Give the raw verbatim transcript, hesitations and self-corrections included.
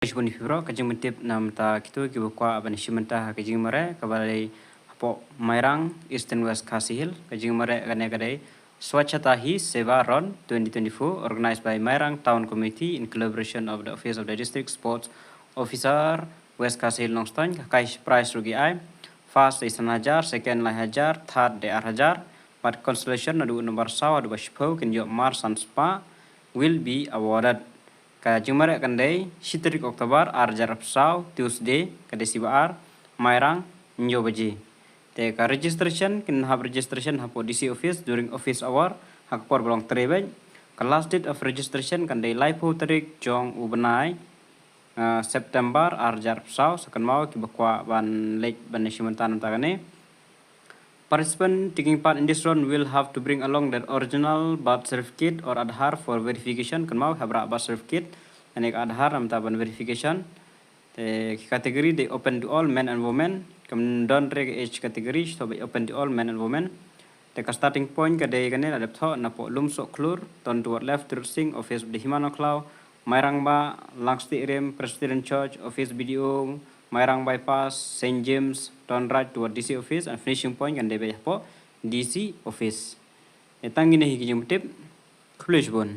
Khublei shibun ïa phi baroh. Ka jingpyntip na bynta kito kiba kwah ban shim bynta ha ka jingmareh kaba dei hapoh Mairang, Eastern West Khasi Hills. Ka jingmareh kane ka dei Swachhata Hi Seva Run twenty twenty-four, organized by Mairang Town Committee in collaboration of the Office of the District Sports Officer, West Khasi Hills Nongstoiñ. Ka cash prize ruh ki ai. First dei san hajar, second lai hajar, third dei ar hajar. Bad consolation naduh u nombar saw haduh ba shiphew kin ïoh mar san spah will be awarded. Ka jingmareh kan dei shi tarik October ar hajar arphew saw, Tuesday, ka dei shi ba ar, Mairang, hynñiew baje. Te ka registration kin hap registration hapoh D C office during office hour ha ka por ba long trei beit. Ka last date of registration kan dei laiphew tarik jong u bnai, ah, September ar hajar arphew saw. Sa kynmaw kiba kwah ban leit ban shim bynta na bynta kane. Participant taking part in this run will have to bring along their original birth certificate or Aadhaar for verification. Kynmaw hap rah birth certificate, ane ka Aadhaar na bynta ban verification. Te ki category dei open to all men and women. Kam don re ka age category, so ba open to all men and women. Te ka starting point ka dei kane, la dep thoh napoh Lumsohkhlur, turn toward left, Tirot Sing, office of the Hima Nongkhlaw, Mairang Bah, Langstieh Rim, Presbyterian Church, office B D O, Mairang Bypass, Saint James, turn right toward D C office, and finishing point kan dei beit hapoh D C office. Te tang kine hi ki jingpyntip. Khublei shibun.